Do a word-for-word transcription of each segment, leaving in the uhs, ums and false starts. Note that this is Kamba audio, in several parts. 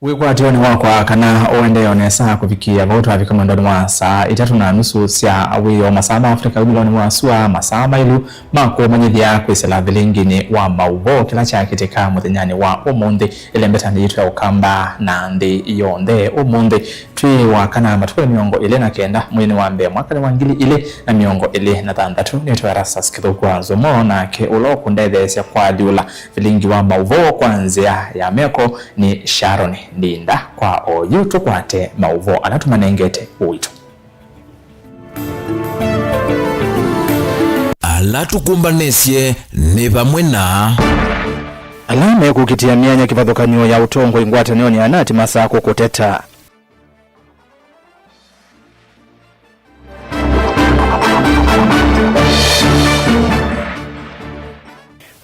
Wĩkwatyonĩ wakwa kana ũendee o nesa kũvikĩĩa vau twavika mwendonĩ wa saa itatũ na nusu sya wĩoo, masaa ma Africa wumĩlonĩ wa sua, masaa maĩlu ma kũmanyĩthya kwĩsĩla vilinginĩ wa maũvoo kĩla kyakĩtĩka mũthenyanĩ wa ũmũnthĩ ĩlembetanĩ yitũ ya Ũkamba na nthĩ yonthe. Ũmũnthĩ twĩ wa kana, matukũ nĩ mĩongo ĩlĩ na kenda mweinĩ wa mbee mwakanĩ wa ngili ilĩ na mĩongo ĩlĩ na thanthatũ. Nĩtwa Erastus Kĩthũku wa Nzomo, nake ũla ũkũndetheesya kwalyũla vilingi wa maũvoo kwa nzĩa ya meko nĩ Sharon Ndinda. Kwa oyu tũkwate maũvoo ala tũmanengete ũito. Ala tũkũmbanĩsye nĩ vamwe na ala mekũkitĩa myanya kĩvathũkany'o ya ũtongoi ngwatanĩonĩ ya nati Masakũ kũteta.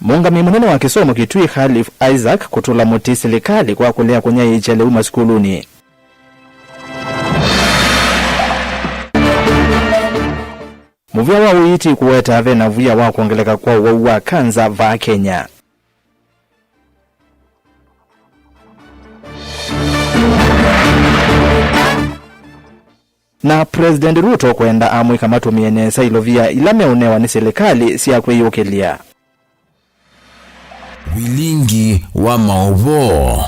Mũũngamĩi mũnene wa kĩsomo Kitui Khalif Isaac kũtũla mũtĩ silikalĩ kwa kũlea kũnyaĩĩkya lĩu masukulunĩ. Mũvĩa wa ũiiti kũweta ve na via wa kwongeleka kwa ũwau wa kanza vaa Kenya. Na President Ruto kwenda amũika matũmĩe nesa ilovia ila meũnewa nĩ silikalĩ sya kwĩyũkĩlya. Vilingi wa maũvoo.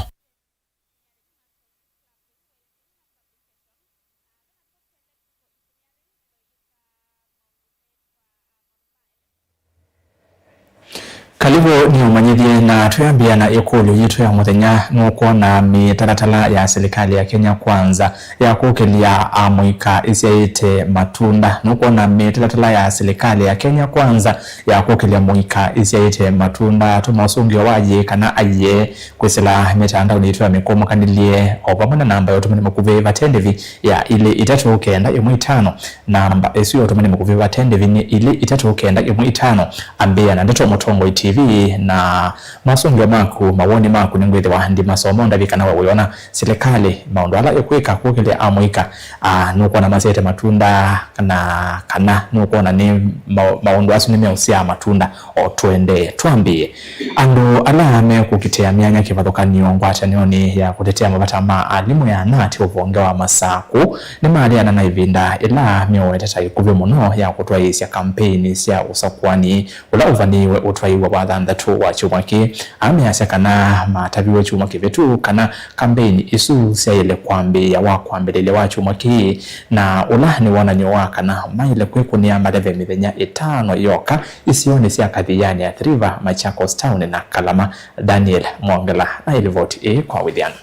Karibu nĩũmanyĩthye, na twĩambĩa na ĩkũlyo yitũ ya mũthenya. Nũkwona mĩtalatala ya silikalĩ ya Kenya Kwanza ya kũkĩlya amũika ĩsyaĩte matunda? Nũkwona mĩtalatala ya silikalĩ ya Kenya Kwanza ya kũkĩlya mũika ĩsyaĩte matunda? Tũma ũsũngĩo wa yĩĩ kana aiee kwĩsĩla mĩtandaonĩ yitũ ya mĩkũũmũkanĩlye, o vamwe na namba ya ũtũmani mũkuvĩ vate ndĩvi ya ilĩ itatũ kenda ĩmwe itano. Namba ĩsu ya ũtũmani mũkuvĩ vate ndĩvi nĩ ilĩ itatũ kenda ĩmwe itano. Ambĩĩa na ndeto Mũtongoi T V, na masũngĩo maku, mawoni maku nĩngwĩthĩwa ndimasoma, ndavika nawe wĩona silikalĩ maũndũ ala ĩkwĩka kũkĩlya amũika, a, nũkwona masyaĩte matunda, na kana nũkwona nĩ ma-, maũndũ asu nĩmeũsyaa matunda. O tũendee, twambĩĩe. Andũ ala mekũkitĩa myanya kĩvathũkany'o ngwatanĩonĩ ya kũtetea mavata ma alimũ ya nati ũvonge wa Masakũ nĩmaleana na ĩvinda ĩla meũweteta ĩkuvĩ mũno ya kũtwaĩĩsya kampeini sya ũsakũani ũla ũvanĩĩwe ũtwaĩwa wa thanthatũ wa kyumwa kĩĩ. Aa measya kana mataviwe kyumwa kĩvĩtu kana kambeini isu syaĩle kwambĩĩa wa kwambĩlĩlya wa kyumwa kĩĩ, na ũla nĩ wonany'o wa kana maĩle kwĩkũnĩa maleve mĩthenya ĩtano yoka isionĩ sya Kathiani, Athi River, Machakos Town na Kalama. Daniel Mwongela na ĩlivoti ĩĩ kwa wĩthĩano.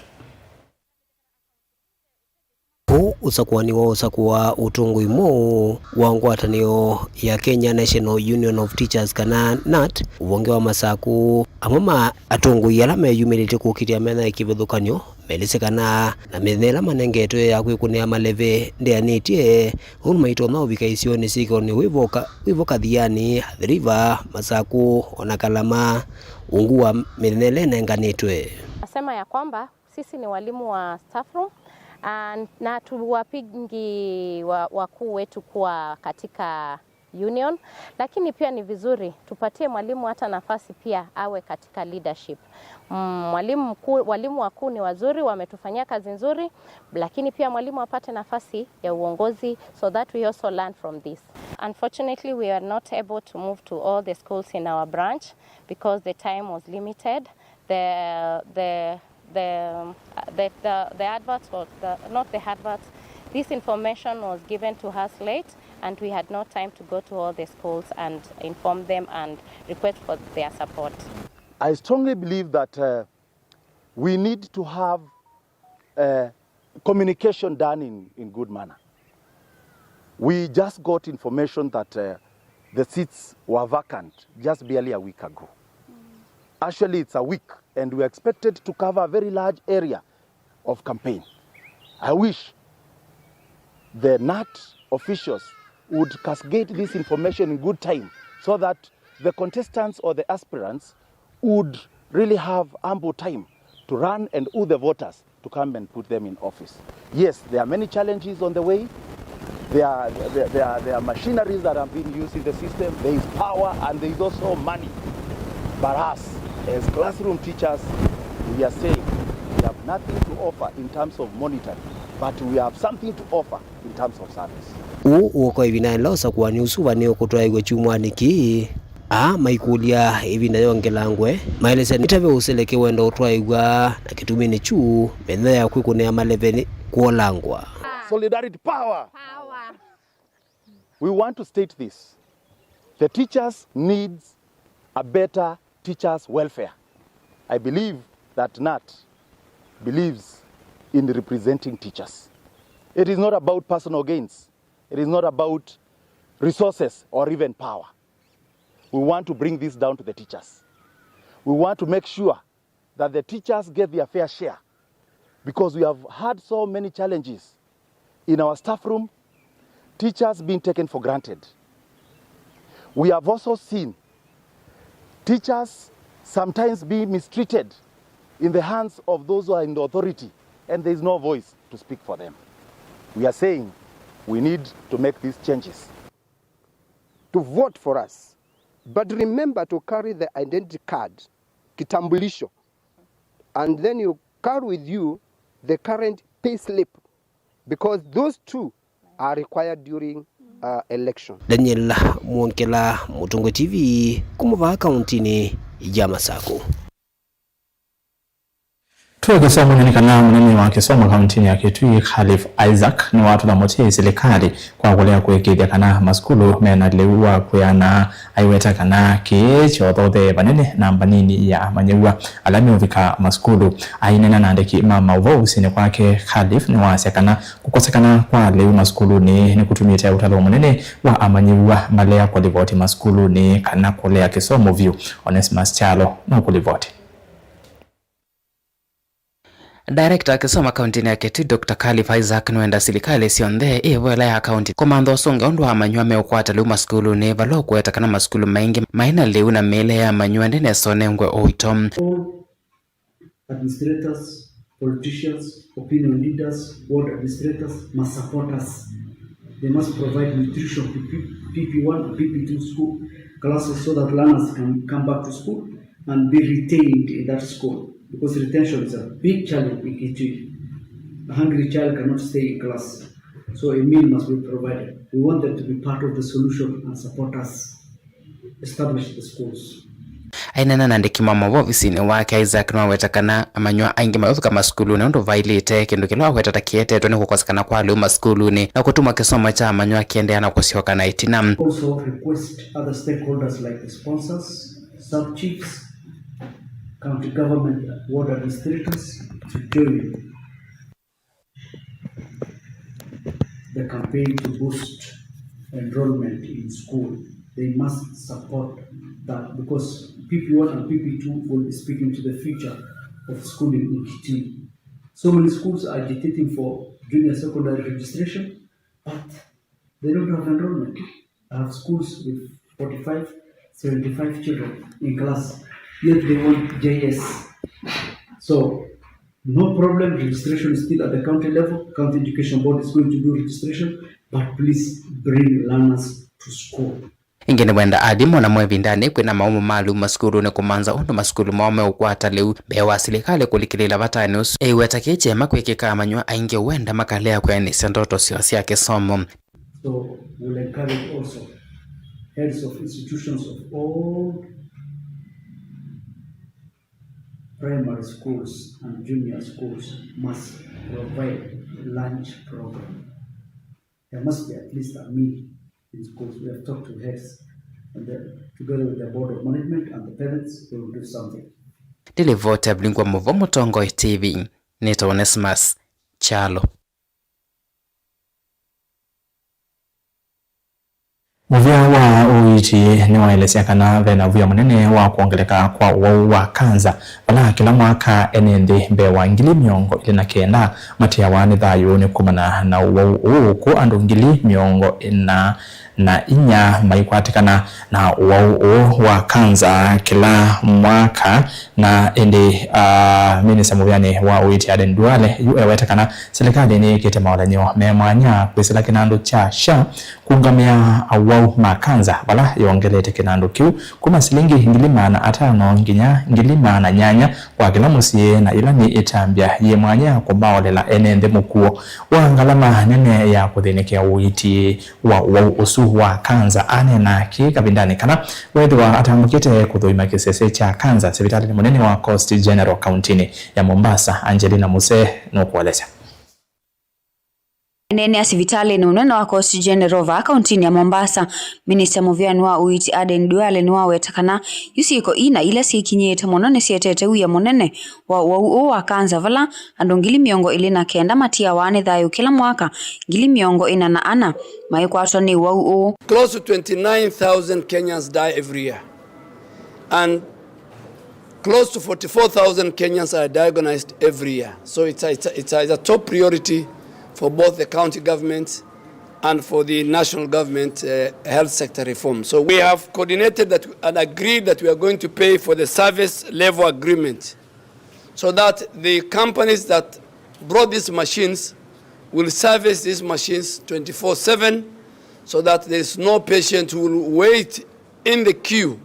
Kũu ũsakũani wa ũsakũa ũtongoi mweũ wa ngwatanĩo ya Kenya National Union of Teachers, kana nat, ũvonge wa Masakũ, amwe ma atongoi ala meyumĩlĩtye kũkitĩa myanya ya kĩvathũkany'o melĩsye kana na mĩthenya ĩla manengetwe ya kwĩkũnĩa maleve ndĩanĩtye, ũu nĩmaitonya ũvika isionĩ syĩ kĩonĩ wĩvo Kathiani, Athi River, Masakũ, o na Kalama, ungu wa mĩthenya ĩla ĩnenganĩtwe. Nasema ya kwamba sisi ni walimu wa staff room, ah, na tuwapingi wa-, wakuu wetu kuwa katika union, lakini pia ni vizuri tupatie mwalimu hata nafasi pia awe katika leadership. Mm, mwalimu mkuu, walimu wakuu ni wazuri, wametufanyia kazi nzuri, lakini pia mwalimu apate nafasi ya uongozi so that we also learn from this. Unfortunately, we are not able to move to all the schools in our branch because the time was limited. The, the, the, the, the, the advert was the, not the advert, this information was given to us late and we had no time to go to all the schools and inform them and request for their support. I strongly believe that, uh, we need to have, uh, communication done in, in good manner. We just got information that, uh, the seats were vacant just barely a week ago. Actually, it's a week, and we expected to cover a very large area of campaign. I wish the nat officials would cascade this information in good time so that the contestants or the aspirants would really have ample time to run and woo the voters to come and put them in office. Yes, there are many challenges on the way. There are, there, there are, there are machineries that have been used in the system. There is power and there is also money. But us, as classroom teachers, we are saying we have Nothing to offer in terms of monitoring, but we have something to offer in terms of service. Ũũ ũũka ĩvindanĩ ĩla ũsakũani ũsu ũvanĩĩwe kũtwaĩw'a kyumwanĩ kĩĩ. Aa maikũlya ĩvinda yongelangwe, maelesya nĩtave ũseleke wenda ũtwaĩw'a na kĩtuminĩ kyu mĩthenya ya kwĩkũnĩa maleve nĩ kwolangwa. Solidarity power. Power. We want to state this. The teachers needs a better teachers welfare. I believe that nat believes in representing teachers. It is not about personal gains. It is not about resources or even power. We want to bring this down to the teachers. We want to make sure that the teachers get their fair share, because we have had so many challenges in our staff room, teachers being taken for granted. We have also seen teachers sometimes being mistreated in the hands of those who are in the authority, and there is no voice to speak for them. We are saying we need to make these changes. To vote for us, but remember to carry the identity card, kitambulisho, and then you carry with you the current pay slip, because those two are required during, uh, election. Daniel Mwongela, Mũtũngũ T V, kuma vaa kauntinĩ ya Masakũ. Twĩ kĩsomonĩ nĩ kana mũnene wa kĩsomo kauntinĩ ya Kitui, Khalif Isaac, nĩwatũla mũtĩ silikalĩ kwa kũlea kũĩkĩĩthya kana masukulu mena lĩu wa kwĩana. Aiweta kana kĩĩ kyothothe vanene namba nini ya amanyĩw'a ala meũvika masukulu. Aineena na andĩki ma maũvoo ovisinĩ kwake, Khalif nĩwasya kana kũkosekana kwa lĩu masukulunĩ nĩkũtumĩte ũtalo mũnene wa amanyĩw'a malea kũlivoti masukulunĩ kana kũlea kĩsomo vyũ. Onesmus Kyalo nũkũlivoti. Director wa kĩsomo kauntinĩ ya Kitui, Doctor Khalif Isaac, nĩwenda silikalĩ syonthe ĩvo ĩla ya kaunti kũmantha ũsũngĩo ũndũ wa amanyĩw'a meũkwata lĩu masukulunĩ, vala ũkũweta kana masukulu maingĩ maĩ na lĩu na mĩĩle ya amanyĩw'a ndĩnesa ũnengwe ũito. All administrators, politicians, opinion leaders, ward administrators must support us. They must provide nutrition to P P one and P P two school classes so that learners can come back to school and be retained in that school, because retention is a big challenge in Kitui. A hungry child cannot stay in class, so a meal must be provided. We want them to be part of the solution and support us establish the schools. Aineena na andĩki ma maũvoo ovisinĩ wake, Isaac nĩwaweta kana amanyĩw'a aingĩ mayũvika masukulunĩ ũndũ vaĩlĩte, kĩndũ kĩla waweta ta kĩetetwe nĩ kũkosekana kwa lĩu masukulunĩ na kũtuma kĩsomo kya amanyĩw'a kĩendeea na kũsyoka na ĩtina. Also request other stakeholders like the sponsors, sub-chiefs, county government, ward administrators to join the campaign to boost enrollment in school. They must support that, because P P one and P P two will be speaking to the future of schooling in Kitui. So many schools are agitating for junior secondary registration, but they don't have enrollment. I have schools with forty-five, seventy-five children in class, yet they want J S. So, no problem, registration is still at the county level. County Education Board is going to do registration, but please bring learners to school. Ĩngĩ nĩwenda alimũ namo ĩvindanĩ kwĩna maumo ma lĩu masukulunĩ kũmantha ũndũ masukulu moo meũkwata lĩu mbee wa silikalĩ kũlikĩlĩĩla vatanĩ ũsu. Ĩweta kĩĩ kyema kwĩkĩka amanyĩw'a aingĩ wenda makalea kwĩanĩsya ndoto syoo sya kĩsomo. So we'll encourage also heads of institutions of all primary schools and junior schools must provide lunch program. There must be at least a meal in schools. We have talked to heads and the, together with the board of management and the parents, they will do something. Nĩ livoti ya Vilingi wa Maũvoo Mũtongoi T V, nĩtawa Onesmus Kyalo. Mũvĩa wa ũiiti nĩwaelesya kana ve na ũvĩa mũnene wa kwongeleka kwa ũwau wa kanza, vala kĩla mwaka ene nthĩ mbee wa ngili mĩongo ĩlĩ na kenda matiawa nĩ thayũ nĩ kumana na ũwau ũũ, kũ andũ ngili mĩongo ĩna na inya maikwatĩkana na ũwau ũũ wa kanza kĩla mwaka. Na ĩndĩ, ah, minista mũvĩanĩ wa ũiiti Aden Duale yu eweta kana silikalĩ nĩyĩkĩte maũlany'o me mwanya kwĩsĩla kĩnandũ kya SHA kũũngamĩa awau ma kanza, vala yongelete kĩnandũ kĩu kuma silingi ngili maana atano nginya ngili maana nyanya kwa kĩla mũsyĩ, na ĩla nĩ ĩtambya yĩ mwanya kũmaolela ene nthĩ mũkuo wa ngalama nene ya kũthĩnĩkĩa ũiiti wa ũwau ũsu wa kanza. Aneena kĩĩ kavindanĩ kana weethĩwa atambũkĩte kũthũima kĩsese kya kanza sivitalĩnĩ mũnene wa Coast General kauntinĩ ya Mombasa. Angelina Muse nũkũelesya. Aneenea sivitalĩnĩ mũnene wa Coast General vaa kauntinĩ ya Mombasa, minista mũvĩanĩ wa ũiiti Aden Duale nĩwaweta kana yu syĩko ina ila syĩkinyĩĩte mũno nĩsietete wia mũnene wa ũwau ũũ wa kanza, vala andũ ngili mĩongo ĩlĩ na kenda matiawa nĩ thayũ kĩla mwaka, ngili mĩongo ĩna na ana maikwatwa nĩ ũwau ũũ. Close to twenty-nine thousand Kenyans die every year. And close to forty-four thousand Kenyans are diagnosed every year. So it's a, it's a, it's a, it's a top priority for both the county government and for the national government, uh, health sector reform. So we have coordinated that and agreed that we are going to pay for the service level agreement so that the companies that brought these machines will service these machines twenty-four seven, so that there is no patient who will wait in the queue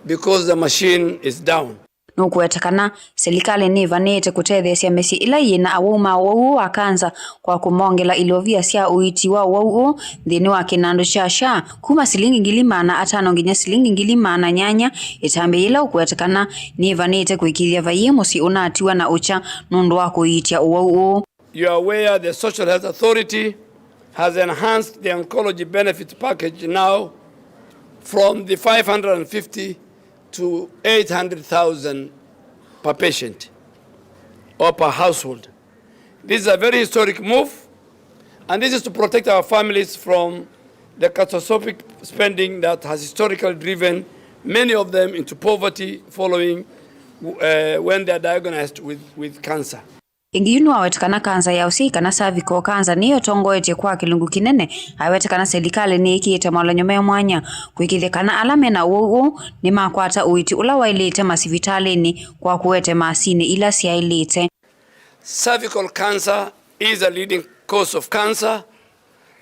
because the machine is down. Nũkũweta kana silikalĩ nĩvanĩĩte kũtetheesya mĩsyĩ ĩla yĩ na awau ma ũwau ũũ wa kanza kwa kũmongela ilovia sya ũiiti wa ũwau ũũ nthĩnĩ wa kĩnandũ kya SHA kuma silingi ngili maana atano nginya silingi ngili maana nyanya, ĩtambya yĩla ũkũweta kana nĩvanĩĩte kũĩkĩĩthya vaiĩ mũsyĩ ũnatiwa na ũkya nũndũ wa kũiitya ũwau ũũ. You are aware the Social Health Authority has enhanced the oncology benefit package now from the five hundred fifty to eight hundred thousand per patient or per household. This is a very historic move, and this is to protect our families from the catastrophic spending that has historically driven many of them into poverty following, uh, when they are diagnosed with, with cancer. Ĩngĩ yu nĩwaweta kana kanza ya ũsyai kana cervical cancer nĩyo ĩtongoetye kwa kĩlungu kĩnene. Aweta kana silikalĩ nĩĩkĩĩte maũlany'o me mwanya kũĩkĩĩthya kana ala me na ũwau ũũ nĩmakwata ũiiti ũla waĩlĩte masivitalĩnĩ kwa kũete masinĩ ila syaĩlĩte. Cervical cancer is a leading cause of cancer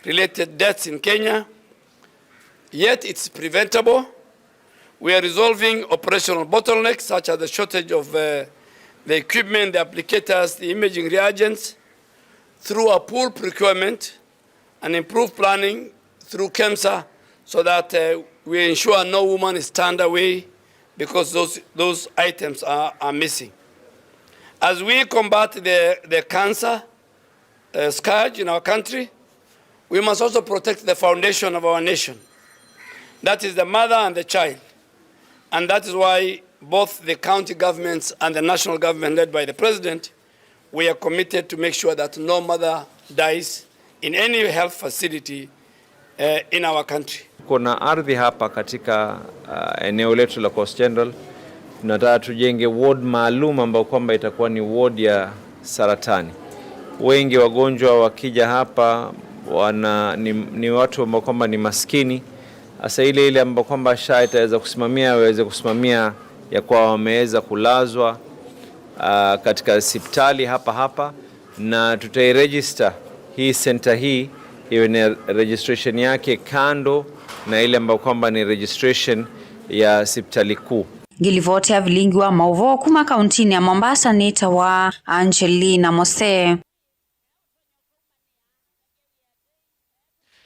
related deaths in Kenya. Yet it's preventable. We are resolving operational bottlenecks such as the shortage of, uh, the equipment, the applicators, the imaging reagents through a pool procurement and improved planning through KEMSA so that, uh, we ensure no woman is turned away because those, those items are, are missing. As we combat the, the cancer, uh, scourge in our country, we must also protect the foundation of our nation. That is the mother and the child. And that is why both the county governments and the national government led by the president, we are committed to make sure that no mother dies in any health facility, uh, in our country. Kuna ardhi hapa katika, uh, eneo letu la Coast General. Tunataka tujenge ward maalum ambayo kwamba itakuwa ni ward ya saratani. Wengi wagonjwa wakija hapa wana, ni, ni watu ambao kwamba ni maskini. Sasa ile, ile ambayo kwamba SHA itaweza kusimamia, waweze kusimamia ya kuwa wameweza kulazwa, uh, katika hospitali hapa hapa. Na tutairegister hii center hii iwe na registration yake kando na ile ambayo kwamba ni registration ya hospitali kuu. Ngilivoti ya vilingi wa maũvoo kuma kauntinĩ ya Mombasa nĩtawa Angelina Mose.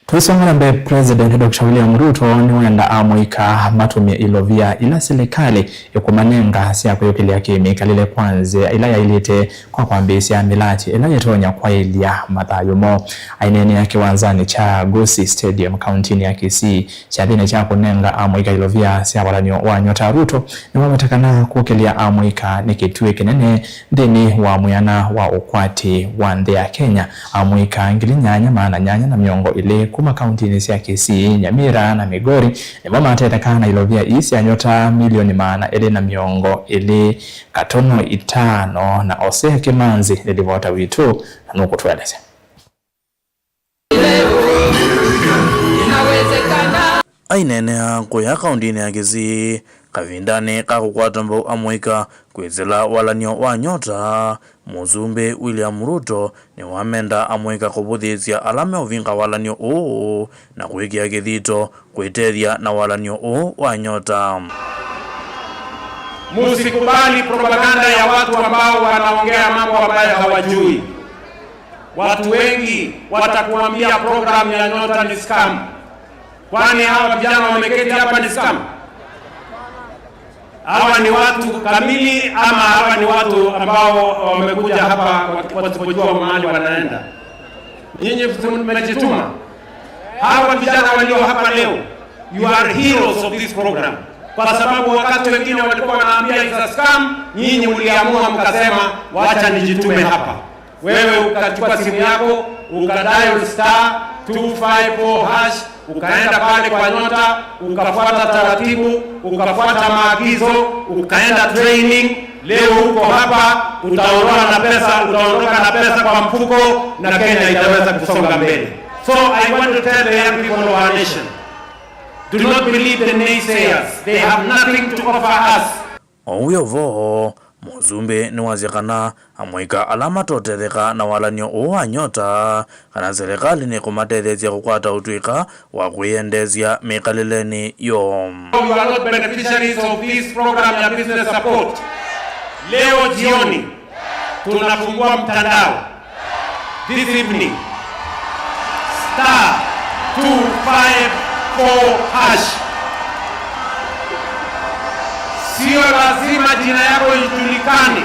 Tũisonga na mbee, President Doctor William Ruto nĩwenda amũika matũmĩe ilovia ila silikalĩ ĩkũmanenga sya kwĩyũkĩlya kĩ-mĩkalĩle kwa nzĩa ĩla yaĩlĩte kwa kwambĩĩsya mĩlatĩ ĩla yĩtonya kwaĩlya mathayũ moo. Aineenea kĩwanzanĩ kya Gusii Stadium, kauntinĩ ya Kisii, kyathĩnĩ kya kũnenga amũika ilovia sya valan'yo wa nyota, Ruto nĩwaweta kana kũkĩlya amũika nĩ kĩtuĩ kĩnene nthĩnĩ wa mwĩana wa ũkwati wa nthĩ ya Kenya. Amũika ngili nyanya maana nyanya na mĩongo ĩlĩ kuma kauntinĩ sya Kisii, Nyamira na Migori nĩmo matetheka na ilovia ii sya nyota milioni maana elĩ na mĩongo ĩlĩ katono itano, na Osea Kimanzi nĩ livota witũ na nũkũtũelesya. Inawezekana. Aineenea kũya kaũndĩnĩ ya Kisii kavindanĩ ka kũkwata mbau amũika kwĩsĩla walan'yo wa Nyota, Mũsumbĩ William Ruto nĩwamenda amũika kũvũthĩĩsya ala meũvinga walan'yo ũũ na kwĩkĩa kĩthito kwĩtethya na walan'yo ũũ wa Nyota. Musikubali propaganda ya watu ambao wanaongea mambo ambayo hawajui. Watu wengi watakuambia program ya Nyota ni scam. Kwani hawa vijana wameketi hapa ni scam? Hawa ni watu kamili ama hawa ni watu ambao wamekuja hapa wasipojua mahali wanaenda? Nyinyi mmejituma. Hawa vijana walio hapa leo, you are heroes of this program. Kwa sababu wakati wengine walikuwa wanaambia it's a scam, nyinyi mliamua mkasema, "Wacha nijitume hapa." Wewe ukachukua simu yako, ukadial star two five four hash, ukaenda pale kwa Nyota, ukafuata taratibu, ukafuata maagizo, ukaenda training. Leo uko hapa, utaondoka na pesa, utaondoka na pesa kwa mfuko, na Kenya itaweza kusonga mbele. So I want to tell the young people of our nation, do not believe the naysayers. They have nothing to offer us. O w'o vo, Mũsumbĩ nĩwasya kana amũika ala matotetheka na walan'yo ũũ wa Nyota, kana silikalĩ nĩkũmatetheesya kũkwata ũtw'ĩka wa kwĩyendeesya mĩkalĩlenĩ yoo. You are not beneficiaries of this program ya business support. Leo jioni tunafungua mtandao. This evening, star two five four hash. Sio lazima jina yako ijulikane.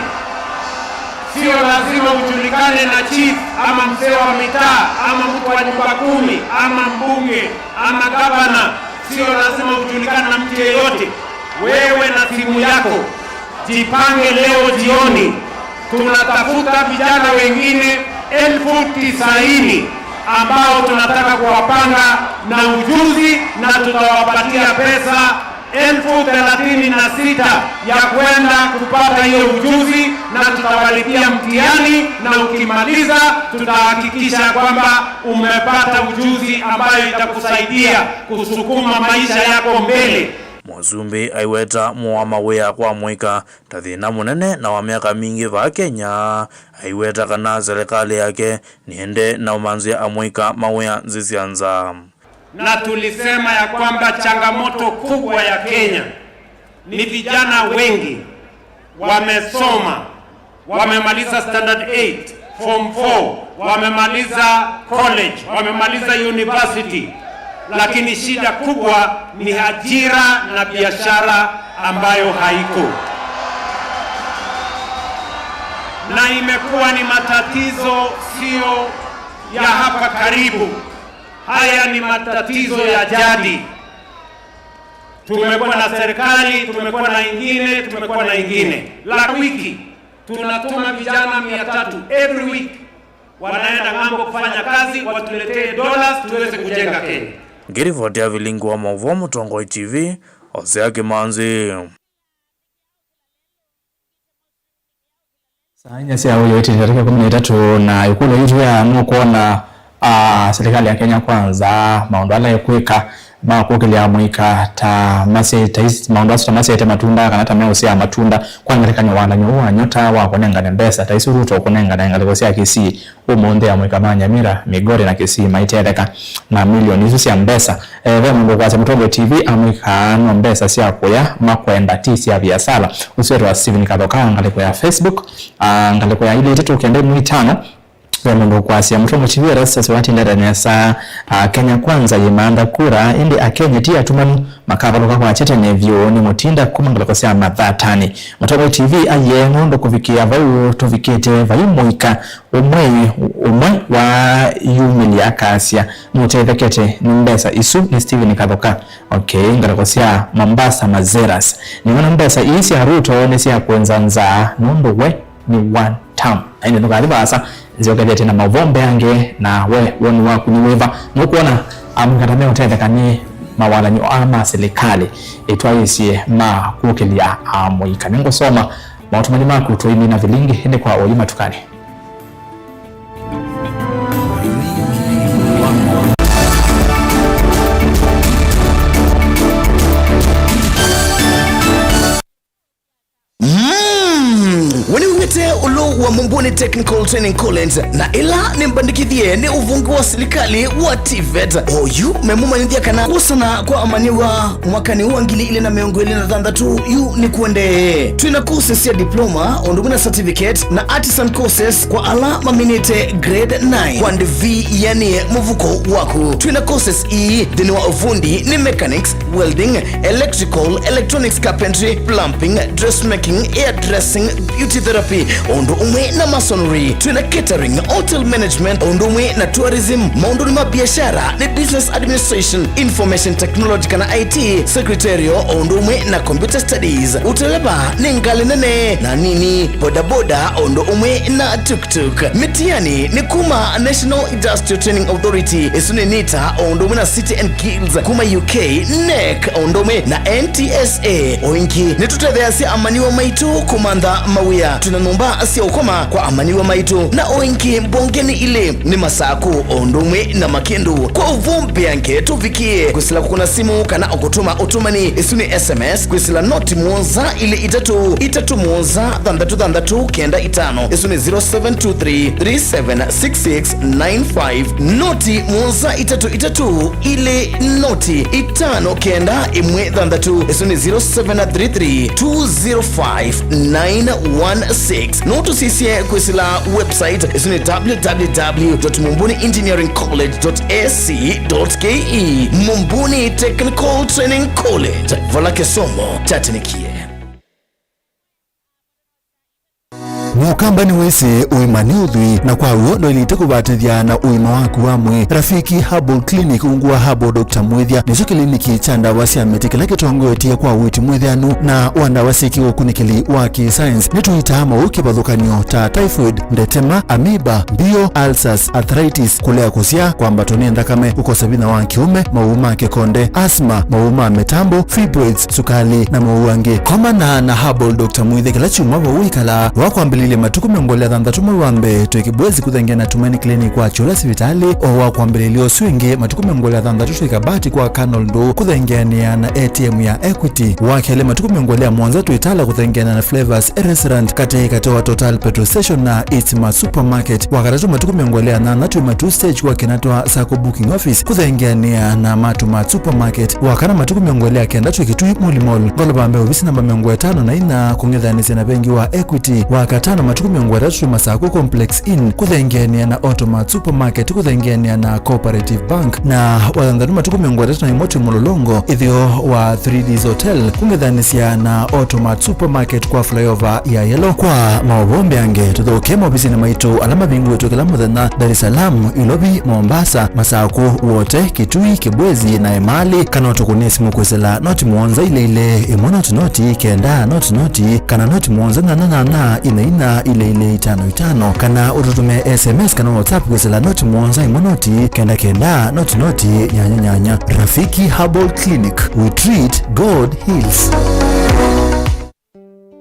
Sio lazima ujulikane na chief ama mzee wa mitaa ama mtu wa nyumba kumi ama mbunge ama gavana. Sio lazima ujulikane na mtu yeyote. Wewe na simu yako, jipange leo jioni. Tunatafuta vijana wengine elfu tisaini ambao tunataka kuwapanga na ujuzi, na tutawapatia pesa elfu thelathini na sita ya kwenda kupata hiyo ujuzi, na tutawalipia mtihani, na ukimaliza, tutahakikisha kwamba umepata ujuzi ambayo itakusaidia kusukuma maisha yako mbele. Mũsumbĩ aiweta mũo wa mawĩa kwa amũika ta thĩna mũnene na wa myaka mingĩ vaa Kenya. Aiweta kana silikalĩ yake nĩende na ũmanzĩa amũika mawĩa nzĩ sya nza. Na tulisema ya kwamba changamoto kubwa ya Kenya ni vijana wengi wamesoma, wamemaliza standard eight, form four, wamemaliza college, wamemaliza university, lakini shida kubwa ni ajira na biashara ambayo haiko. Na imekuwa ni matatizo sio ya hapa karibu. Haya ni matatizo ya jadi. Tumekuwa na serikali, tumekuwa na ingine, tumekuwa na ingine. La wiki, tunatuma vijana mia tatu every week. Wanaenda ng'ambo kufanya kazi, watuletee dollars, tuweze kujenga Kenya. Ngĩrivoti ya vilingi wa maũvoo Mũtongoi T V, Hosea Kĩmanzi. Saa inya sya ũyũ ĩtĩnda ndatĩka ĩkũmi na itatũ, na ĩkũlyo yitũ ya nũkwona, ah, silikalĩ ya Kenya Kwanza, maũndũ ala ĩkwĩka ma kũkĩlya amũika ta masyaĩte, maũndũ asu ta masyaĩte matunda kana ta meũsyaa matunda kwa ngelekany'o walan'yo ũũ wa Nyota wa kũnengane mbesa ta isu Ruto ũkũnengane ngalĩko sya Kisii. Ũmũnthĩ amũika ma Nyamira, Migori na Kisii maitetheka na milioni isu sya mbesa. Eh, ve mũndũ ũkwasya Mũtongoi T V amũika no mbesa sya kũya makwenda, ti sya viasala. Ũsu wĩtawa Stephen Kathoka, ngalĩko ya Facebook, ah, ngalĩko ya ilĩ itatũ kenda ĩmwe itano. Ve mũndũ ũkwasya Mũtongoi T V Erastus watindete nesa, ah, Kenya Kwanza yĩmantha kura, ĩndĩ Akenya ti atumanu, makavalũka kwakya tene vyũ nĩ mũtinda kuma ngalĩko sya mathatani. Mũtongoi T V aiee nũndũ kũvikĩa vau tũvikĩte vai mũika ũmwe, ũmwe wa yumĩlya akasya nũtethekete nĩ mbesa isu nĩ Stephen Kathoka. Okay, ngalĩko sya Mombasa Mazeras. Nĩwona mbesa ii sya Ruto nĩ sya kũenza nzaa nũndũ we nĩ one term. Na ĩndĩ ndũkathi vaasa, nzyokethete na maũvoo mbeange, na we woni waku nĩ wĩva? Nũkwona amũika ta meũtetheka nĩ mawalan'yo aa ma silikalĩ ĩtwaĩĩsye ma kũkĩlya amũika? Nĩngũsoma maũtũmani maku tũimina vilingi ĩndĩ kwa ũimatukani. Te ũlũ wa Mumbuni Technical Training College, na ĩla nĩmbandĩkĩthye nĩ ũvonge wa silikalĩ wa TVET. Oyu memũmanyĩthya kana kwosana kwa amanyĩw'a mwakani wa ngili ilĩ na mĩongo ĩlĩ na thanthatũ yu nĩ kũendee. Twĩna courses sya diploma, ũndũ ũmwe na certificate, na artisan courses kwa ala maminĩte grade nine. Kwa ndĩvi yĩanĩe mũvuko waku. Twĩna courses ii nthĩnĩ wa ũvundi nĩ mechanics, welding, electrical, electronics, carpentry, plumbing, dressmaking, hairdressing, beauty therapy, o ũndũ ũmwe na masonry. Twĩna catering, hotel management, o ũndũ ũmwe na tourism. Maũndũnĩ ma biashara nĩ business administration, information technology kana I T, secretarial, o ũndũ ũmwe na computer studies. Ũteleva nĩ ngalĩ nene na nini, bodaboda, o ũndũ ũmwe na tuk-tuk. Mĩtiani nĩ kuma National Industrial Training Authority, ĩsu nĩ NITA, o ũndũ ũmwe na City and Guilds kuma U K, NEC, o ũndũ ũmwe na N T S A. O ĩngĩ, nĩtũtetheeasya amanyĩw'a maitũ kũmantha mawĩa. Twĩna nyũmba sya ũkoma kwa amanyĩw'a maitũ, na o ĩngĩ mbongenĩ ilĩ nĩ Masakũ, o ũndũ ũmwe na Makĩndũ. Kwa ũvoo mbeange, tũvikĩe kwĩsĩla kũkũna simũ kana o kũtũma ũtũmani, ĩsu nĩ S M S, kwĩsĩla noti mũonza ilĩ itatũ itatũ mũonza thanthatũ thanthatũ kenda itano. Ĩsu nĩ zero seven two three three seven six six nine five. Noti mũonza itatũ itatũ ilĩ noti itano kenda ĩmwe thanthatũ. Ĩsu nĩ zero seven three three two zero five nine one six. No tũsisye kwĩsĩla website, ĩsu nĩ W W W dot mumbuni engineering college dot A C dot K E. Mumbuni Technical Training College, vala kĩsomo kyatĩnĩkie. Mũkamba nĩwĩsĩ ũima nĩ ũthwii, na kwa w'o ndwaĩlĩte kũvatĩthya na ũima waku wa mwĩĩ. Rafiki Herbal Clinic, ungu wa Herbal Doctor Mwĩthya, nĩkyo kĩliniki kya ndawa sya mĩtĩ kĩla kĩtongoetye kwa ũiiti mwĩthĩanu na wa ndawa syĩ kĩũkunĩkĩli wa kĩ-science. Nĩtũitaa maũũ kĩvathũkany'o ta typhoid, ndetema, amoeba, mbio, ulcers, arthritis, kũlea kũsyaa, kwambatwa nĩ nthakame, kũkosa vinya wa kĩũme, maũũ ma kĩkonde, asthma, maũũ ma mĩtambo, fibroids, sukalĩ, na maũũ angĩ. Komana na Herbal Doctor Mwĩthya kĩla kyumwa vau wĩkalaa. Wakwambĩlĩlya matukũ mĩongo ĩlĩ na thanthatũ mwei wa mbee, twĩ Kibwezi kũthengeana na Tumaini Clinic wa Kyũla sivitalĩ, o wakwambĩlĩlya ũsu ĩngĩ matukũ mĩongo ĩlĩ na thanthatũ twĩ Kabati kwa Colonel Ndũũ kũthengeanĩa na A T M ya Equity. Wa kelĩ matukũ mĩongo ĩlĩ na mũonza twĩ Tala kũthengeana na Flavors Restaurant katĩ katĩ wa Total Petrol Station na Eastmart Supermarket. Wa katatũ matukũ mĩongo ĩlĩ na nyanya twĩ Matuu Stage kwa Kinatwa Sacco Booking Office kũthengeanĩa na Matuu Mart Supermarket. Wa kana matukũ mĩongo ĩlĩ na kenda twĩ Kitui Muli Mall, ngolova mbee ovisi namba mĩongo ĩtano na inya kũng'ethanĩsya na vengi wa Equity. Wa katano matukũ mĩongo ĩtatũ twĩ Masaku Complex Inn kũthengeanĩa na Automart Supermarket kũthengeanĩa na Cooperative Bank. Na wa thanthatũ matukũ mĩongo ĩtatũ na ĩmwe twĩ Mũlolongo, ĩtheo wa Three Ds Hotel kũng'ethanĩsya na Automart Supermarket kwa flyover ya Yellow. Kwa maũvoo mbeange, tũthokee maovisinĩ maitũ ala mavingũĩtwe kĩla mũthenya, Dar es Salaam, Ilovi, Mombasa, Masaku, Wote, Kitui, Kibwezi na Emali, kana ũtũkũnĩe simũ kwĩsĩla noti mũonza ilĩ ilĩ ĩmwe noti noti kenda noti noti kana noti mũonza nyanya nyanya ina ina ilĩ ilĩ itano itano, kana ũtũtũmĩe S M S kana WhatsApp kwĩsĩla noti mũonza ĩmwe noti kenda kenda noti noti nyanya nyanya. Rafiki Herbal Clinic, we treat, God heals.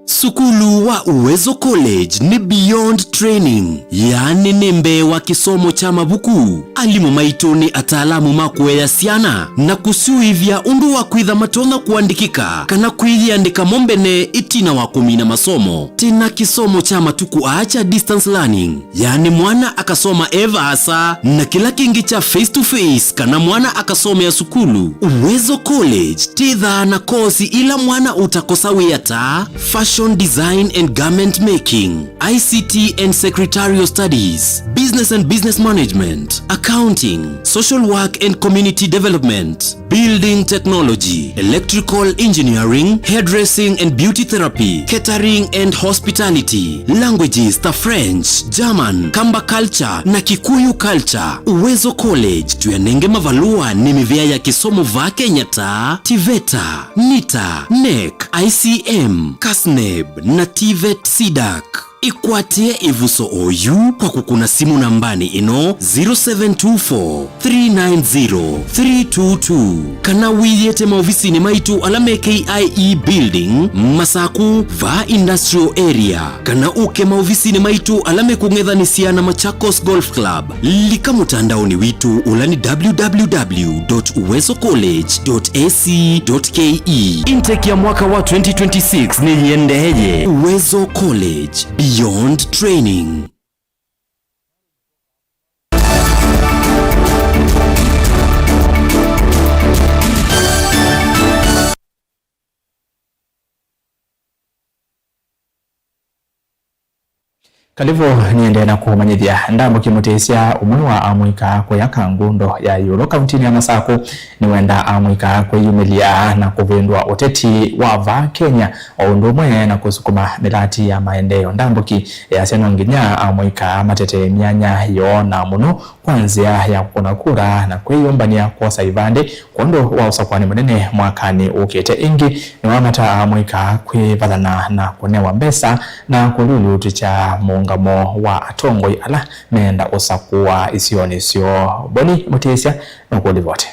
Sukulu wa Uwezo College nĩ beyond training, yaani nĩ mbee wa kĩsomo kya mavuku. Alimũ maitũ nĩ ataalamu ma kũea syana na kũsyũĩvya ũndũ wa kwĩtha matonya kũandĩkĩka kana kwĩyĩandĩka mo mbene ĩtina wa kũmina masomo. Twĩna kĩsomo kya matukũ aa kya distance learning, yaani mwana akasoma e vaasa, na kĩla kĩngĩ kya face to face, kana mwana akasomea sukulu. Uwezo College twĩthaa na kosi ila mwana ũtakosa wĩa ta fashion design and garment making, I C T and secretarial studies, business and business management, accounting, social work and community development, building technology, electrical engineering, hairdressing and beauty therapy, catering and hospitality, languages ta French, German, Kamba culture na Kikuyu culture. Uwezo College tũyanenge mavalũa nĩ mĩvĩa ya kĩsomo vaa Kenya ta TVETA, NITA, NEC, I C M, KASNEB na TVET CDAC. Ĩkwatĩe ĩvuso oyu kwa kũkũna simũ nambanĩ ĩno, zero seven two four, three nine zero, three two two, kana wĩyĩte maovisinĩ maitũ ala me K I E Building, Masaku, vaa Industrial Area, kana ũke maovisinĩ maitũ ala mekũng'ethanĩsya na Machakos Golf Club. Lika mũtandaonĩ witũ ũla nĩ W W W dot uwezo college dot A C dot K E. Intake ya mwaka wa twenty twenty-six nĩyĩendeeye. Uwezo College. Beyond Training. Kalĩvo, nĩendee na kũmanyĩthya. Ndambũki mũtĩsya ũmwe wa amũika kũya Kangundo ya ĩũlũ kauntinĩ ya Masakũ nĩwendaa amũika kwĩyumĩlya na kũvĩndũa ũteti wa vaa Kenya, o ũndũ ũmwe na kũsukuma mĩlati ya maendeeo. Ndambũki yasya no nginya amũika matetee myanya yoo, na mũno kwa nzĩa ya kũkũna kura na kwĩyũmbany'a kwosa ivandĩ kwondũ wa ũsakũani mũnene mwakanĩ ũkĩte. Ĩngĩ, nĩwamata amũika kwĩvathana na kũnewa mbesa na kũlulutĩkya mũũngamo wa atongoi ala meenda ũsakũa isionĩ syoo. Boni Mũtĩsya nũkũlivoti.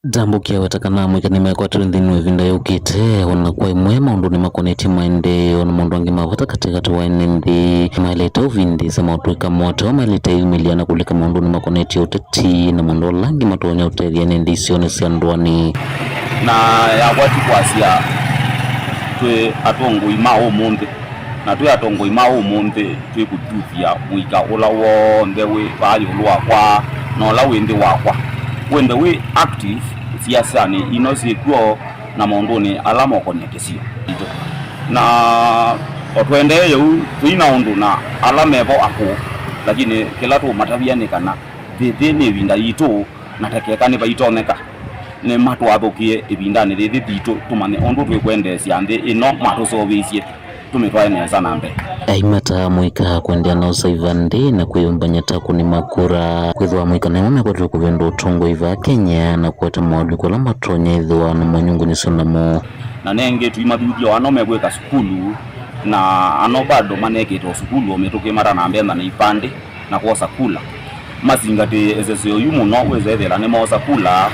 Ndambũki aweta kana amũika nĩmekwatĩwe nthĩnĩ wa ĩvinda yũkĩte, o na kwa ĩmwe maũndũnĩ makonetye maendeeo na maũndũ angĩ ma vata katĩkatĩ wa ene nthĩ. Maĩlĩte ũvindĩĩsya motũĩka mote, o maĩlĩte ĩyumĩlya na kũlika maũndũnĩ makonetye ũteti na maũndũ ala angĩ matonya ũtethya ene nthĩ isionĩ sya ndũanĩ. Na yakwa ti kwasya twĩ atongoi ma ũmũnthĩ, na twĩ atongoi ma ũmũnthĩ twĩkũthuthya mũika ũla w'onthe wĩ vaa ĩũlũ wakwa na ũla wĩ nthĩ wakwa. Wĩnthe wĩ active siasanĩ ino syĩkw'o na maũndũnĩ ala mokonetye kĩsio kitũ. Na o tũendee ũu, tũi na ũndũ na ala mevo akũũ, lakini kĩla tũũmatavya nĩ kana yĩĩ nĩ ĩvinda yitũ, na ta keka nĩvaitonyeka nĩmatwathũkĩe ĩvindanĩ yĩĩ yitũ, tũmanye ũndũ twĩkwendeesya nthĩ ĩno matũseũvĩsye, tũmĩtwae nesa na mbee. Aimata amũika kũendeea na ũsaiva nthĩ na kwĩyũmbany'a ta kũnĩ makura. Kwĩthĩwa amũika nĩmo mekwatĩwe kũvĩndũa ũtongoi vaa Kenya na kũete moalyũku ala matonya ĩthĩwa na manyungunyĩsyo namo. Na nengĩ tũimathuthya o ano mekwĩka sukulu, na ano bado manekĩte o sukulu o mĩtũkĩ matanambetha na ivandĩ na kwosa kula. Masingatĩe ĩseseo yu mũno, wĩsethĩla nĩmoosa kula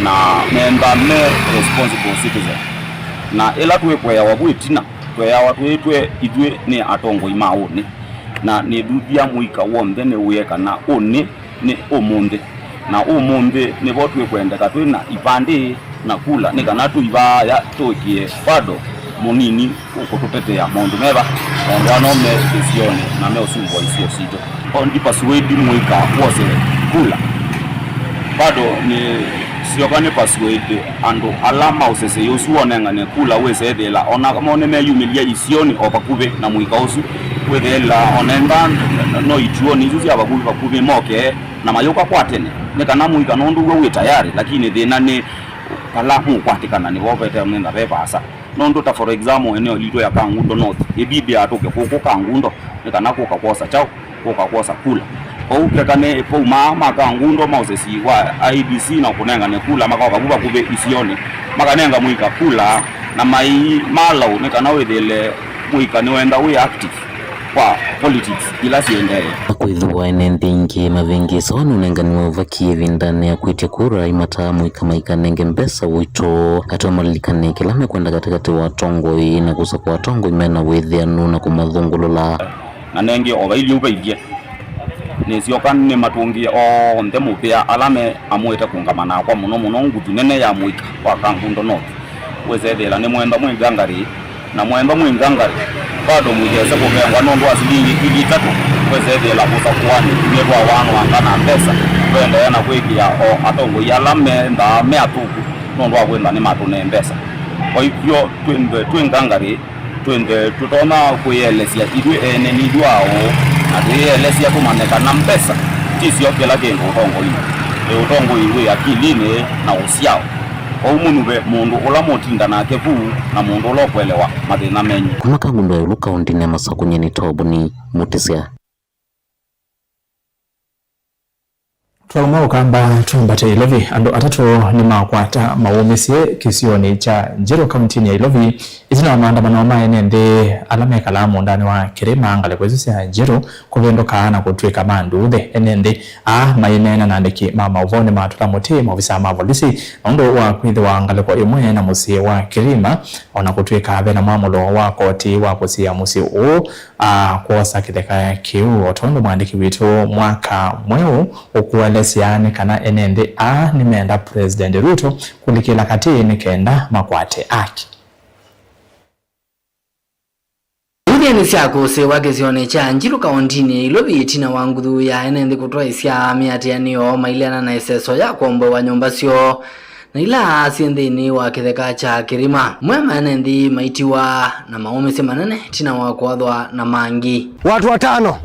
na menda me responsible citizen. Na ĩla twĩkũeawa vu ĩtina, tweawa twĩtwe ithyĩ nĩ atongoi ma ũnĩ, na nĩthuthya mũika w'onthe nĩwĩe kana ũnĩ nĩ ũmũnthĩ, na ũmũnthĩ nĩvo twĩkwendeka twĩ na ivandĩ na kula, nĩ kana tũivaaya tũĩkĩe bado mũnini ũkũtũtetea maũndũ meva, maũndũ ano me ĩsionĩ na meũsumbũa isio sitũ. O ndipasuĩdi mũika wose kula. Bado nĩ syoka nĩ pasuĩdi andũ ala ma ũsesei ũsu wonengane kula wĩsethĩla ona mo nĩmeyumĩlya isionĩ o vakuvĩ na mũika ũsu. Wĩthĩla onenda no ituonĩ isu sya vakuvĩ vakuvĩ moke na mayũka kwa tene, nĩ kana mũika nũndũ w'o wĩ tayarĩ, lakini thĩna nĩ vala mũkwatĩkana nĩvo vete nenda ve vaasa. Nũndũ ta for example, eneo litũ ya Kangundo North, ĩbidi atũke kũkũ Kangundo, nĩ kana kũka kwosa kyaũ, kũka kwosa kula. Kwoou keka nĩ vau maa ma Kangundo ma ũsesi wa I E B C na kũnengane kula, makoka vu vakuvĩ isionĩ, makanenga mũika kula, na mai malaũ nĩ kana wĩthĩle mũika nĩwenda wĩ active kwa politics ila siendee. Kwĩthĩwa ene nthĩ ingĩ mavĩngĩĩsawa nĩ ũnenganĩ wa ũvaki ĩvindanĩ ya kwĩtya kura, aimataa mũika maikanenge mbesa ũito, ateo malilikane kĩla mekwenda katĩkatĩ wa atongoi na kũsakũa atongoi mena wĩthĩanu na kũmathũngũlũla. Na nengĩ o vailyĩ ũvailyĩ, nĩsyoka nĩmatũngĩe onthe mũvea ala me amũĩte kũngama nakwa, mũno mũno nguthu nene ya mũika wa Kangundo North. Wĩsethĩla nĩ mwemba mwĩ ngangarĩ, na mwemba mwĩ ngangarĩ, bado mũikese kũvengwa nũndũ wa silingi ngili itatũ. Wĩsethĩla kũsakũanĩ nĩtwawaanwanga na mbesa, tũendeea na kwĩkĩa o atongoi ala mendaa me athũku nũndũ wa kwĩtha nĩmatũnee mbesa. Kwa hivyo twĩnthe twĩ ngangarĩ, twĩnthe tũtonya kwĩelesya ithyĩ ene nithyĩ aũ, na twĩelesya tũmanye kana mbesa ti syo kĩla kĩndũ ũtongoinĩ. Ĩ ũtongoi wĩ akilinĩ na ũsyao. Kwoou mũnyuve mũndũ ũla mũtinda nake vu na mũndũ ũla ũkũelewa mathĩna menyu. Kuma Kangundo ya ĩũlũ kaũntĩnĩ ya Masakũ, nyie nĩ Toboni Mũtĩsya. Twauma Ũkamba twambate Ilovi, andũ atatũ nĩmakwata mawũmĩsye kĩsionĩ kya Njeru kauntinĩ ya Ilovi ĩtina wa maandamano ma ene nthĩ ala mekalaa mũũndanĩ wa kĩrĩma ngalĩko isu sya Njeru kũvĩndũka na kũtw'ĩka ma nduuthĩ. Ene nthĩ aa maineena na andĩki ma maũvoo nĩmatũla mũtĩ maovisaa ma volisi nũndũ wa kwĩthĩwa ngalĩko ĩmwe na mũsyĩ wa kĩrĩma, o na kũtw'ĩka ve na mwamũlo wa koti wa kũsiĩa mũsyĩ ũũ a kwosa kĩtheka kĩu, o tondũ mwandĩki witũ Mwaka Mweũ ũkũelesya nĩ kana ene nthĩ aa nĩmenda President Ruto kũlikĩla katĩ nĩ kenda makwate aki. Nĩ sya kũsĩĩwa kĩsionĩ kya Njiru kaũntinĩ ya Ilovi ĩtina wa nguthu ya ene nthĩ kũtwaĩsya mĩatĩanĩo maileana na ĩseso ya kũomboewa nyũmba syoo na ila syĩ nthĩnĩ wa kĩtheka kya Kĩrĩma. Amwe ma ene nthĩ maitiwa na maũmĩsye manene ĩtina wa kũathwa na mangi. Watu watano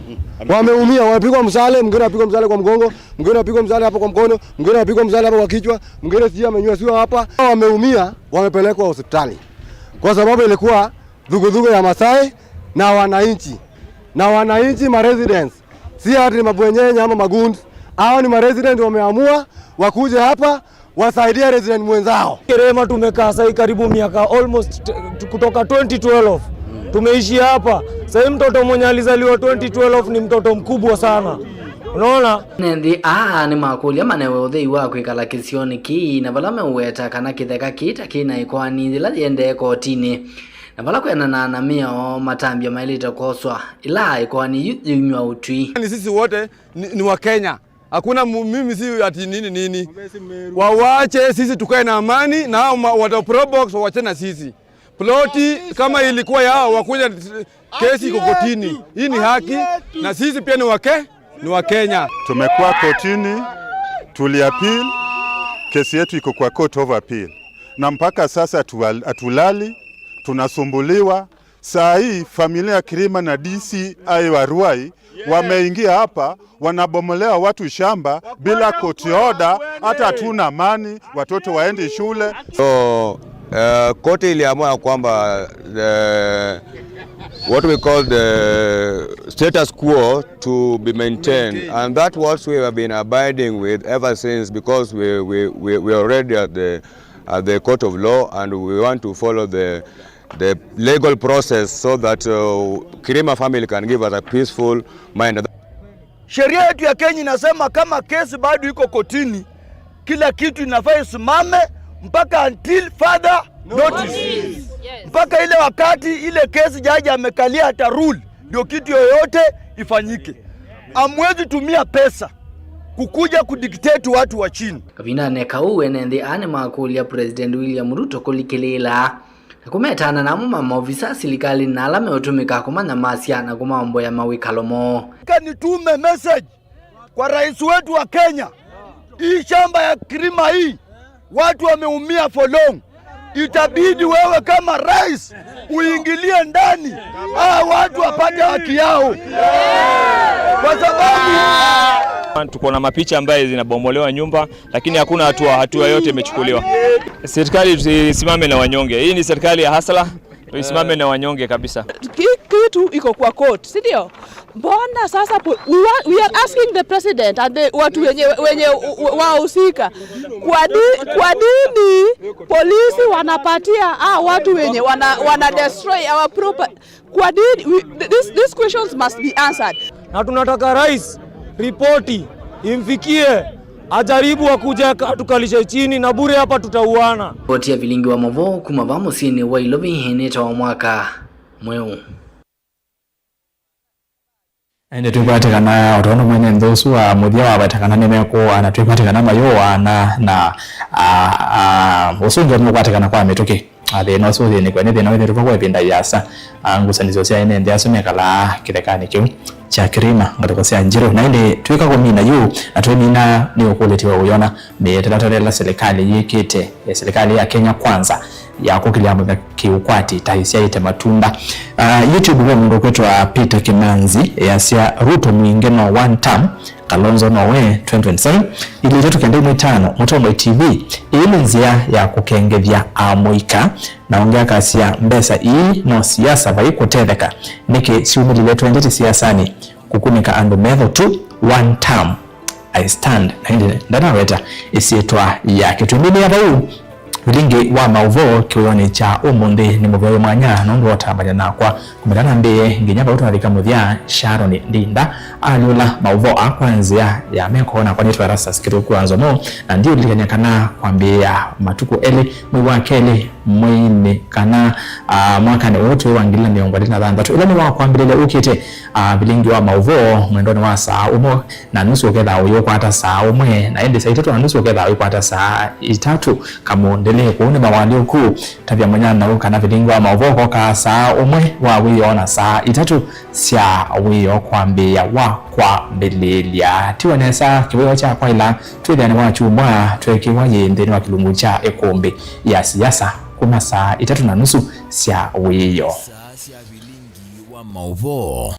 wameumia, wamepigwa mshale, mwingine anapigwa mshale kwa mgongo, mwingine anapigwa mshale hapa kwa mkono, mwingine anapigwa mshale hapa kwa kichwa, mwingine sijui amenywa sio hapa. Wameumia, wamepelekwa hospitali kwa sababu ilikuwa dhuguzugu ya Masai na wananchi, na wananchi ma residents, si ati ni mabwenyenye ama magundi. Hao ni ma residents wameamua wakuje hapa wasaidie resident mwenzao. Kĩrĩma tumekaa sahi karibu miaka almost t-, kutoka twenty twelve. Tumeishi hapa. Sahi mtoto mwenye alizaliwa twenty twelve ni mtoto mkubwa sana. Unaona? Ene nthĩ aa nĩmakũlya manewe ũthei wa kwĩkala kĩsionĩ kĩĩ, na vala meũweta kana kĩtheka kĩĩ ta kĩ na ĩkoani yĩla yĩendee kotinĩ, na vala kwĩanana na mĩao matambya maĩlĩte kwoswa ĩla ĩkoani yu yĩinywa ũtwi. Ni sisi wote ni, ni wa Kenya. Hakuna mu-, mimi si ati nini nini. Wawache sisi tukae na amani, na hao ma-, wata probox wawache na sisi. Ploti kama ilikuwa yao, wakuja, kesi iko kotini. Hii ni haki, na sisi pia ni wake, ni wa Kenya. Tumekuwa kotini, tuliappeal, kesi yetu iko kwa Court of Appeal. Na mpaka sasa hatuwal-, hatulali, tunasumbuliwa. Saa hii familia ya Kĩrĩma na D C I wa Ruai wameingia hapa, wanabomolea watu shamba bila court order, hata hatuna amani, watoto waendi shule. So, uh, koti iliamua ya kwamba the, what we call the status quo to be maintained, and that what we have been abiding with ever since, because we, we, we, we are already at the, at the court of law, and we want to follow the, the legal process so that, uh, Kirima family can give us a peaceful mind. Sheria yetu ya Kenya inasema kama kesi bado iko kotini, kila kitu inafaa isimame mpaka until further notice. Yes. Mpaka ile wakati ile kesi jaji amekalia ata rule, ndio kitu yoyote ifanyike. Amwezi tumia pesa kukuja kudictate watu wa chini. Kavindanĩ kau, ene nthĩ aa nĩmakũlya President William Ruto kũlikĩlĩĩla na kũmetana namo ma maovisa silikalĩ na ala meũtũmĩka kũmanyamasya na kũmaomboya mawĩkalo moo. Ka nitume message kwa rais wetu wa Kenya, hii shamba ya Kirima hii, watu wameumia for long. Itabidi wewe kama rais uingilie ndani, hawa watu wapate haki yao, kwa sababu tuko na mapicha ambaye zinabomolewa nyumba, lakini hakuna hatua, hatua yote imechukuliwa. Serikali tusimame na wanyonge. Hii ni serikali ya hasla, tusimame na wanyonge kabisa. Ki-, kitu iko kwa court, si ndio? Mbona sasa po-, we wa-, we are asking the president and the watu wenye, wenye u-, u-, wahusika. Kwa ni-, kwa nini polisi wanapatia, ah, watu wenye wana, wana destroy our proper-, kwa nini? We, th-, this, these questions must be answered. Na tunataka rais, ripoti imfikie, ajaribu akuje atukalishe chini, na bure hapa tutauana. Ripoti ya Vilingi wa Mavoo kuma va mũsyĩnĩ wa Ilovi nĩtawa Mwaka Mweũ. Ĩndĩ twĩkwatĩkana o tondũ mwene nthĩ ũsu wa mũthya waweta kana nĩmekũaa, na twĩkwatĩkana mayũaana, na, a, a, ũsu ũngĩ nũkwatĩkana kwa mĩtũkĩ. A, thĩna ũsu ũthĩnĩkw'a nĩ thĩna wĩthĩtwe kwa ĩvinda yĩasa. A, ngusanĩsyo sya ene nthĩ asu mekalaa kĩthekanĩ kĩu kya Kirima, ngalĩko sya Njiru. Na ĩndĩ twĩka kũmina yu, na twĩmina nĩ ũkũlĩtye we ũyona mĩtalatala ĩla silikalĩ yĩkĩte, eh, silikalĩ ya Kenya Kwanza ya kũkĩlya mũthya kĩũkwati ta ĩsyaĩte matunda. Ah, YouTube ve mũndũ ũkwĩtwa Peter Kimanzi easya, "Ruto mwingĩ no one term, Kalonzo no we twenty twenty-seven." Ilĩ itatũ kenda imwe itano, Mũtongoi T V, ĩĩ nĩ nzĩa ya kũkengethya amũika, na ũngĩ akasya, "Mbesa ii no siasa, vai kũtetheka. Nĩkĩ syumĩlile twendete siasanĩ? Kũkunĩka andũ metho tu, one term." I stand. Na ĩndĩ ndanaweta ĩsyĩtwa yake. Twĩmĩnĩa vau, Vilingi wa Maũvoo kĩwĩonĩ kya ũmũnthĩ nĩ mũvea wĩ mwanya nũndũ wa ũtambany'a nakwa. Kũmĩtana mbĩe nginya vau twavika mũthya, Sharon Ndinda alyũla maũvoo aa kwa nzĩa ya meko. Nakwa nĩtwa Erastus Kĩthũku wa Nzomo, na ndiũlilikany'a kana kwambĩĩa matukũ elĩ mwei wa kelĩ mweinĩ kana, ah, mwakanĩ ũũ twĩ wa ngili na mĩongo ĩlĩ na thanthatũ. Ĩla nĩ wa kwambĩlĩlya ũkĩte, ah, vilingi wa maũvoo mwendonĩ wa saa ũmwe na nusu ũkethaa ũyĩũkwata saa ũmwe, na ĩndĩ saa itatũ na nusu ũkethaa ũikwata saa itatũ. Kamũndĩlĩ kũu nĩ mawalyũku. Tavya mũnyanyau kana vilingi wa maũvoo kokaa saa ũmwe wa wĩoo na saa itatũ sya wĩoo kwambĩĩa wa kwambĩlĩlya. Tiwe nesa kĩwĩoo kya kwaĩla twĩthĩa nĩ wa kyumwa tweekĩwa yĩ nthĩnĩ wa kĩlungu kya ĩkũmbĩ ya siasa kuma saa itatũ na nusu sya wĩoo. Saa sya vilingi wa maũvoo.